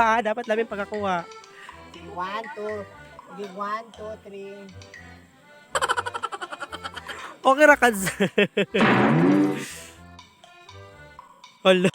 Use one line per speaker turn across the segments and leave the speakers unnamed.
Ah, dapat lamin pagkakuha.
One, two, give one, two, three.
Okay ra ka. Hala.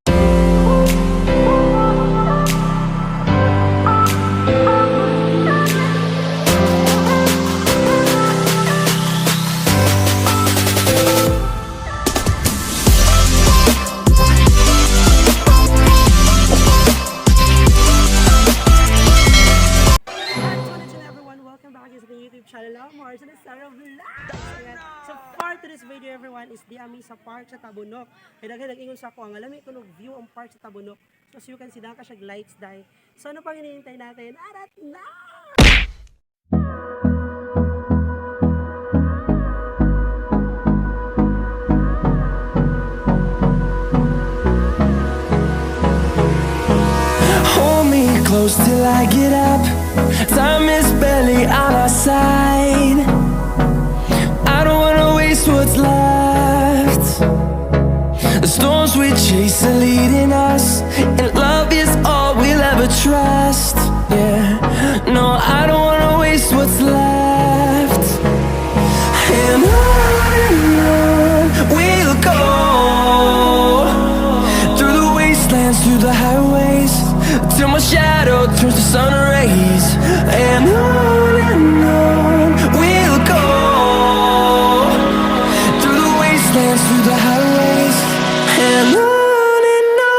What's up, everyone? Welcome back sa ating YouTube channel, I'm Marcia Sarah Vlogs! Ayan. So for today's video, everyone, is di ami sa park sa Tabunok. Kaya daghan nag-ingon sa ako, ang alami ko nog view ang park sa Tabunok. So as you can see, daka siya lights dai. So ano pang hinihintay natin? Arat na!
Hold me close till I get up. Time is barely on our side. I don't wanna waste what's left. The storms we chase are leading us, and love is all we'll ever trust. Yeah, no, I don't wanna waste what's left. And on we'll go, through the wastelands, through the highways, till my shadow turns to sun rays. And on we'll go, through the wastelands, through the highways, and on we'll go.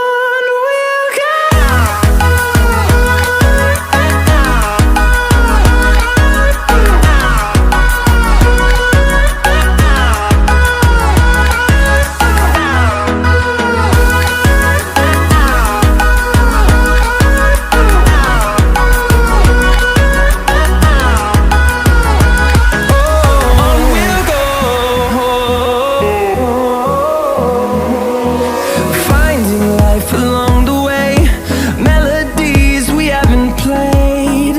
On we'll go, finding life along the way, melodies we haven't played.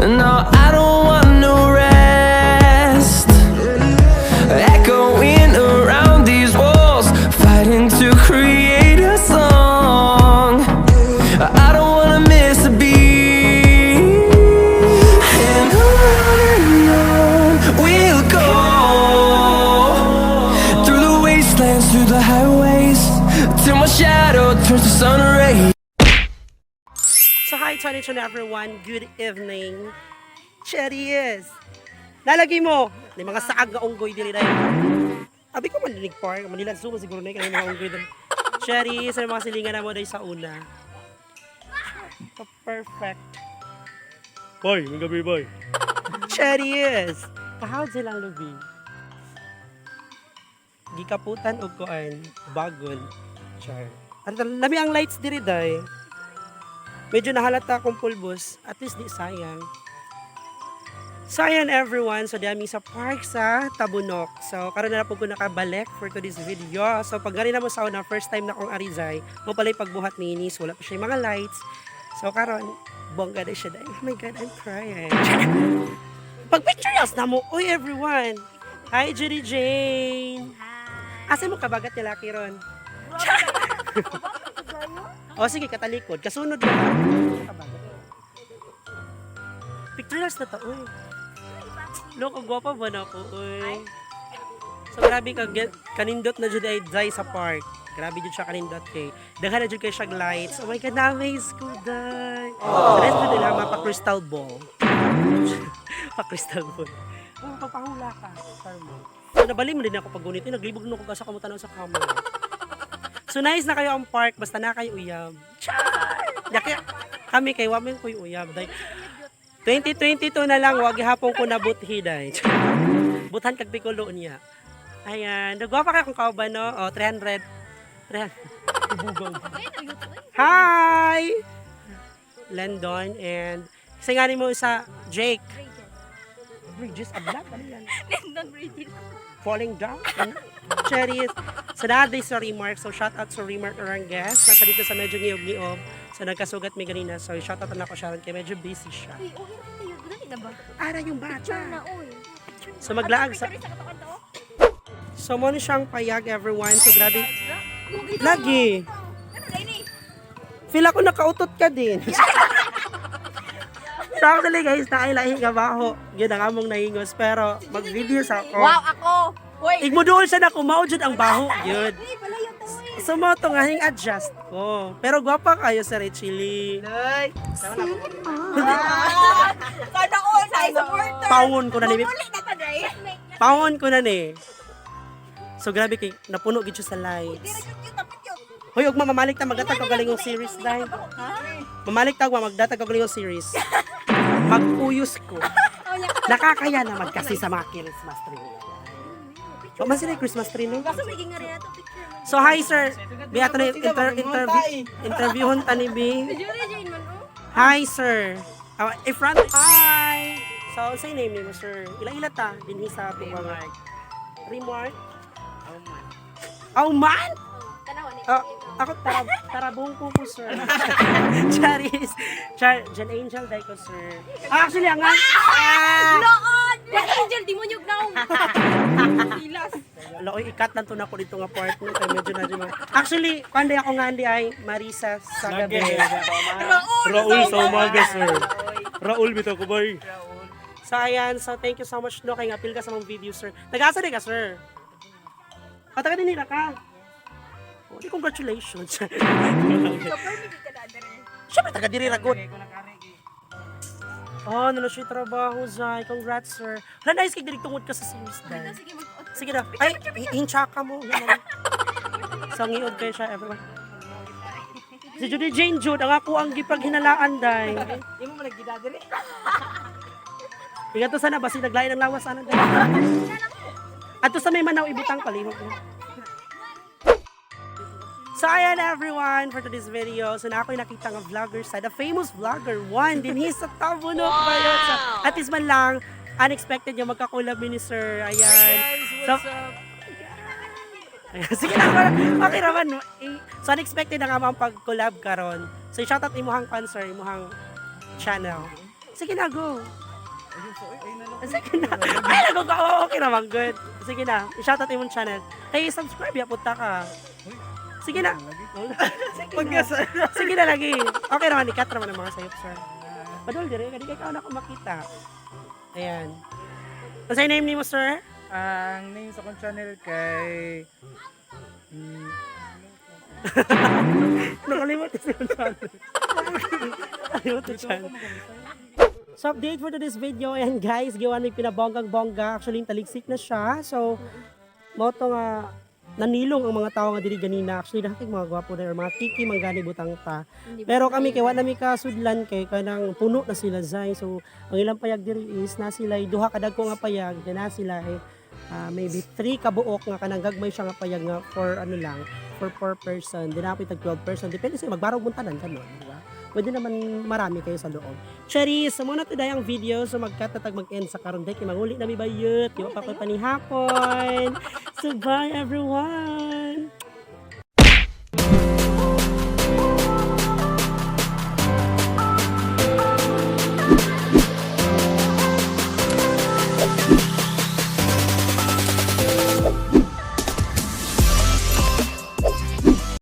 No, I don't want no rest. Echoing around these walls, fighting to create a song. I don't wanna miss a beat. And on we'll go, through the wastelands, through the highways, till my shadow turns to sun rays.
So hi, Tony and everyone. Good evening. Cherries! Nalagi mo! May mga saag nga unggoy diri dai. Abi ko manilig park, Manila Zoo man siguro na yung mga unggoy diri. Cherries, ang mga silingan na mo dai sa una. Perfect. Boy, may gabi boy. Cherries! Kahawad silang lubi. Gikaputan og kuan, bagon. Char. Ano, lami ang lights diri day. Medyo nahalata akong pulbos. At least di sayang. So ayan everyone, so dami sa park sa Tabunok. So karon na po ko nakabalik for today's video. So pag gani na mo sa una, first time na akong arizay, mo pala yung pagbuhat ni Nis, wala pa siya yung mga lights. So karon bongga na siya dahil. Oh my God, I'm crying. Pag picture na mo, uy everyone. Hi Judy Jane.
Hi.
Asa mo kabagat ni Lucky ron? O sige, katalikod. Kasunod na lang. Kabagat. Pictorials na to, uy. Loko, gwapa ba na ako, uy. So, grabe ka, kanindot na jud ay Zai sa park. Grabe jud siya kanindot kay. Daghan na jud kay siya lights. Oh my God, na-amaze ko, day. So, rest jud nila mapa crystal ball. Pa crystal ball. Oh, papahula ka. Star mo. So, nabali mo din ako pag gunit. Eh, naglibog na ako sa kamutanaw sa camera. So nice na kayo ang park, basta na kayo uyab. Char! Yaki, kami kay wamin ko'y uyab. Day. 2022 na lang, wag hapon ko nabuthi day. Buthan kag bikulo niya. Ayan, nagwapa kayo kung kauban no? O, 300. 300. Ibugaw. Hi! Landon and isa nga mo sa Jake. Bridges abla, ano yan?
Lyndon Bridges.
Falling down. Ano? Cherries. So naday sa Remark. So shout out sa Remark Orangues. Nasa dito sa medyo ngiob-ngiob. So nagkasugat may ganina. So shout out na ako siya kay medyo busy siya.
Uy, uy, tayo. Dali na ba?
Ara yung bata.
Picture na, uy. Picture na.
So, maglaag
Sa picture sa katukan to?
So mo ni siyang payag everyone. So grabe. Lagi.
Ano, Laini?
Feel ako nakautot ka din. So actually guys, naay lahi nga baho. Yun ang among nahingos. Pero mag-video sa ako.
Wow, ako! Uy!
Igmo dool siya na kumao jud ang baho. Yun.
Uy, palayo to eh.
So mo to nga hing adjust ko. Pero gwapa kayo sa Richie.
Nay.
Sana all na supporter.
Pawon ko na ni.
Mamuli na ta dai.
Pawon ko na ni. So grabe kay napuno gid siya sa
Dira
lights.
jud cute tapos yun.
Hoy, ug mamalik ta magdatag og galingong series dai. Mamalik ta ug magdatag og galingong series. Magpuyos ko. Nakakaya na magkasi sa mga Christmas tree. Wa man sila Christmas tree, no?
Kaso may nga rin ato picture man.
So hi sir, bi ato na interview interviewon ta ni bi.
Jury Jane man oh.
Hi sir. In front, hi. So unsay name nimo, sir? Ila-ila ta dinhi sa atong mga Remark. Auman.
Tanaw ni.
Ah, ako tarabong ko ko, sir. Charis. Char, Jan Angel dai ko, sir. Ah, actually, ang
Noon! Jan Angel, demonyo naong. Silas.
Loy, ikat lang to na ako dito nga part no kay medyo na dyan. Actually, kuan ako nga andi ay Marisa Sagabe.
Raul!
Raul sa umaga, sir. Raul bitaw ko boy. So ayan, so thank you so much no kay nga apil ka sa mong video, sir. Nag-asa di ka, sir? Ah, taga dinhi na ka. Oh, di congratulations.
So, permit ka na dere.
Siyempre, taga diri ra gud. Oh, nalo siya trabaho, Zai. Congrats, sir. Wala, nice kay diri tungod ka sa series, dai.
Sige, mag
Sige na. Ay, hintsaka mo. Yan lang. So, ngiog kayo siya, everyone. Si Judy Jane Jude, ang ako ang gipaghinalaan, day.
Di mo man nagdidadiri.
Ingat to sana, basi naglain ang lawas, ana, day. Ato sa may manaw, ibutang palihog mo. So ayan everyone for today's video. So na ako'y nakita nga vlogger sa the famous vlogger one din sa Tabunok wow! So, at least man lang unexpected yung magka-collab ni sir. Ayan. So, ayan, sige na, okay naman. Eh, so unexpected na nga ang pag-collab karon. So shoutout imuhang fan sir, imuhang channel. Sige na, go. Sige na. Ay, nago ka. Oh, okay naman, good. Sige na, i-shoutout imong channel. Hey, subscribe ya punta ka. Sige na. Sige na. Sige na lagi. Okay naman, ikat naman ang mga sayop, sir. Padol dire, kadi kay kaon ako makita. Ayan. Unsay name nimo, sir?
Ang name sa akong channel kay
Nakalimot sa channel. Nakalimot sa channel. So update for today's video, ayan guys, gawa may pinabonggang-bongga. Actually, taligsik na siya. So, mo to nga nanilong ang mga tao nga diri ganina. Actually, dahil mga gwapo na or mga tiki manggani butang ta. Pero kami kay wala mi kasudlan kay kanang puno na sila zay. So, ang ilang payag diri is na sila duha ka dagko nga payag, na sila ay maybe 3 ka buok nga kanang gagmay siya nga payag nga for ano lang, for 4 person. Dinapit tag 12 person. Depende sa magbarog mong tanan kanon, di ba? Pwede naman marami kayo sa loob. Cherry, so muna today ang video. So magkatatag mag-end sa karon day kay manguli na mi bayot. Di ba pa ko'y panihapon. So bye everyone.